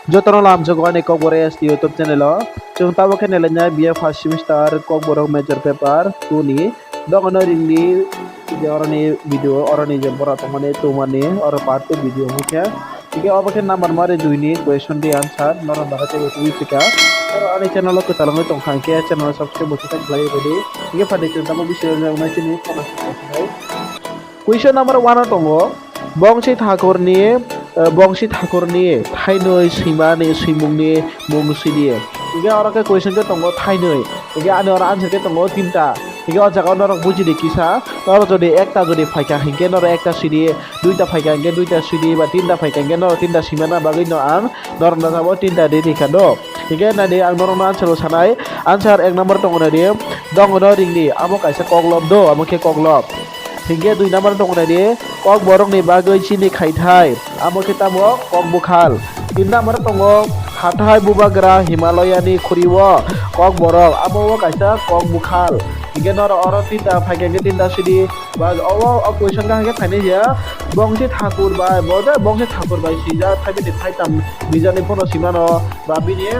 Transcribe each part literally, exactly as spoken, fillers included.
Jotono lamsogo ani Kokborok S T YouTube channel o. Chwng tabuk khe nailainai B A first semester Kokborok major paper two ni. Dogono ringdi je oroni video, oroni je bora tongmani tumani oro part two video hwnkhe. Hingke obo khe number mari dui ni question di answer norok bagwi teibo tubui phika. Oro ani channel o kwtal wngwi tongkha hingke channel o subscribe bo kisa khlai rwdi. Hingke phaidi chwng tamo bising rwjaknai chini Question number one o tongo, Bongsi Thakurni, eh, Bongsi Thakurni thainwi swimani swimungni mung sidi. Hingke oro khe question khe tongo thainwi. Hingke ani oro answer khe tongo tinta. Hingke o jaga o norok bujidi kisa, norok jodi ekta jodi phaikha hingke norok ekta sidi, duita phaikha hingke duita sidi, ba tinta phaikha hingke norok tinta swimana bagwi no ang norok no jabo tinta di rikha do. Hingke nadi ang norok no answer o sanai. Answer ek number tongo nadi, dongno ringdi, amo kaisa koklop do, amo khe koklop. Hingke dui number tongo nai di, Kokborokni bagwi chini khaithai, amo khe tamo Kokbukhal. Tin number tongo, hathai bubagra Himalayani khuriwo Kokborok, amo o kaisa Kokbukhal. Hingke norok oro tinta phaikha hingke tinta sidi, ba o, o question kaham khe phainai ya, Bongsi Thakur bai, bo de Bongsi Thakur bai sijak, thaibini thaitam bijani phano simano, ba bini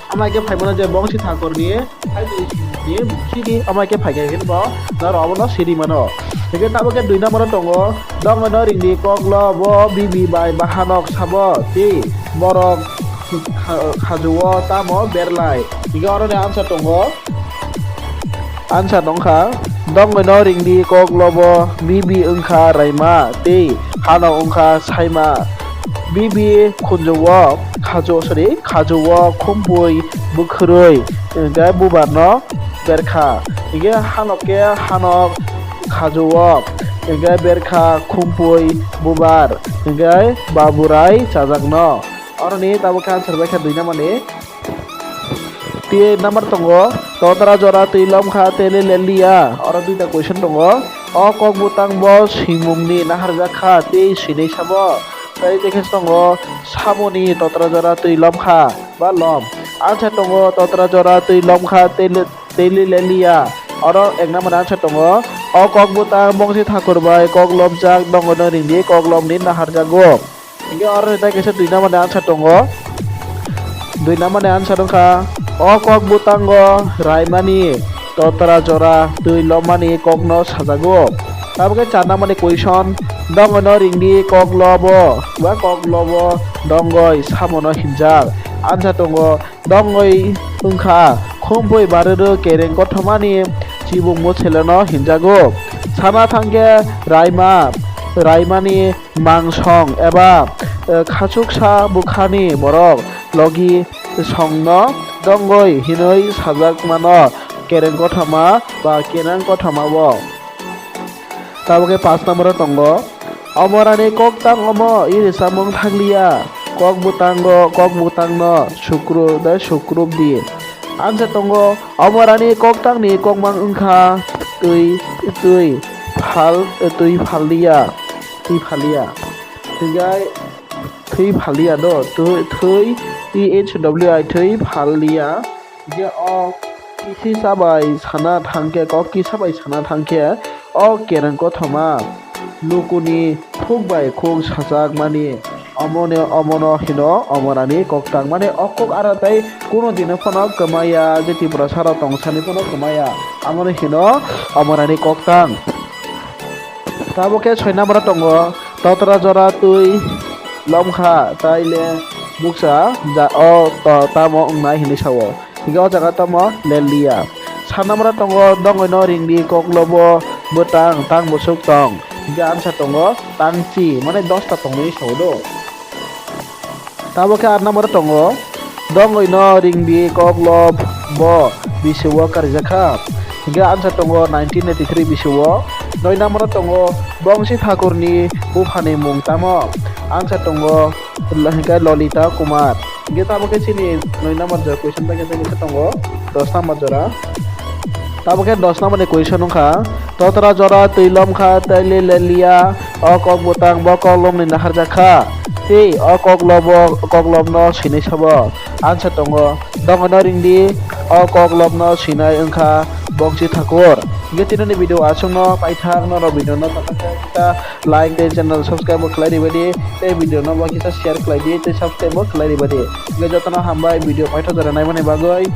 amai khe phaimano je Bongsi Thakurni Hai di, di, sidi, amai khe phaikha hino bo, norok obono sidi mano. Hingke tabuk khe dui number o tongo, dongno ringdi koklo bo bibi bai bahanok sabo, tei borok kha-, khajuo tamo berlai. Hingke oroni answer tongo, answer tongkha, dongno ringdi koklo bo bibi wngkha raima, tei hanok wngkha saima. Bibi khunjuo khajuo, sorry, khajuo khumpui bwkhwrwi, hingke bubarno berkha. Hingke hanok khe hanok khajuo, hingke berkha khumpui bubar, hingke baburai chajakno. Oroni tabuk khe answer bai kha dui number ni. Tei number tongo, totra jora twi lomkha tei le leliya. Oro duita question tongo. O kok butang bo swimungni naharjak kha tei swinai sabo. Tei tei khe tongo, samoni totra jora twi lomkha ba lom. Ansa tongo, totra jora twi lomkha tei le, tei le leliya. Oro ek number ansa tongo. O kok butang bongsi thakur bai kok lomjak, dongno ringdi kok lomni naharjago. Hingke oro ni tai kaisa dui number ni answer tongo. Dui number ni answer wngkha, o kok bwtango raimani totra jora twi lomani kokno sajago. Tabukhe char number ni question, dongoi no ringdi kok lobo ba kok lobo dongoi samono hinjak. Answer tongo, dongoi wngkha khumpui barwrwk kereng kothomani chibuk mwseleno hinjago. Sana thangkhe raima, raimani mangsong eba, eh, khachuksa bwkhani borok logi songno dongoi hinwi sajak mano kereng kothoma ba kereng kothoma o. Tabukhe paanch number o tongo, omorani koktang omo iri samung thanglia, kok bwtango, kok bwtangno sukru-, dai sukrubdi. Ansa tongo, omorani koktangni kokmang wngkha twi, twi phal, twi phaldia, twi phaldia. Hingke twi phaldia do, twi, twi, T H W I, twi phaldia. Hingke o kisa bai sana thangkhe, kok kisa bai sana thangkhe, o kereng kothoma lukuni khuk bai khuk sajak mani, omoni, omono hino omorani koktang. Mane o kok ara tai kuno dino phano kwmaya, je Tripura saro tongsani phano kwmaya, amoni hino omorani koktang. Tabukhe soi number o tongo, totra jora twi lomkha, taile buksa ja o to tamo wngnai hinwi sao. Hingke o jaga tamo leliya. Sa number o tongo, dongoi no ringdi kok lobo bwtang, tang bwswk tong. Hingke ansa tongo, tangchi, mane dosta tongwi sao do. Tabukhe aat number o tongo, dongoi no ringdi kok lob bo bisi o karijak kha. Hingke ansa tongo nineteen eighty-three bisi o. Noi number o tongo, bongsi thakurni buphani mung tamo? Ansa tongo, hingke Lolita Kumar. Hingke tabukhe chini noi number jora question bai khe tongo, dos number jora. Tabukhe dos number ni question wngkha, totra jora twi lomkha tei le leliya, o kok bwtang bo kok lomni naharjak kha. Tei o kok lobo, kok lomno swinai sabo. Ansa tongo, dongno ringdi, o kok lomno swinai wngkha bongsi thakur. Hingke tinini video aswkno paithak, norok video no tongthok khe like tei channel subscribe bo khlai ribai di, tei video no bo kisa share khlai di tei subscribe bo khlai ribai di. Hingke jotono hambai video paithak jora naimani bagwi.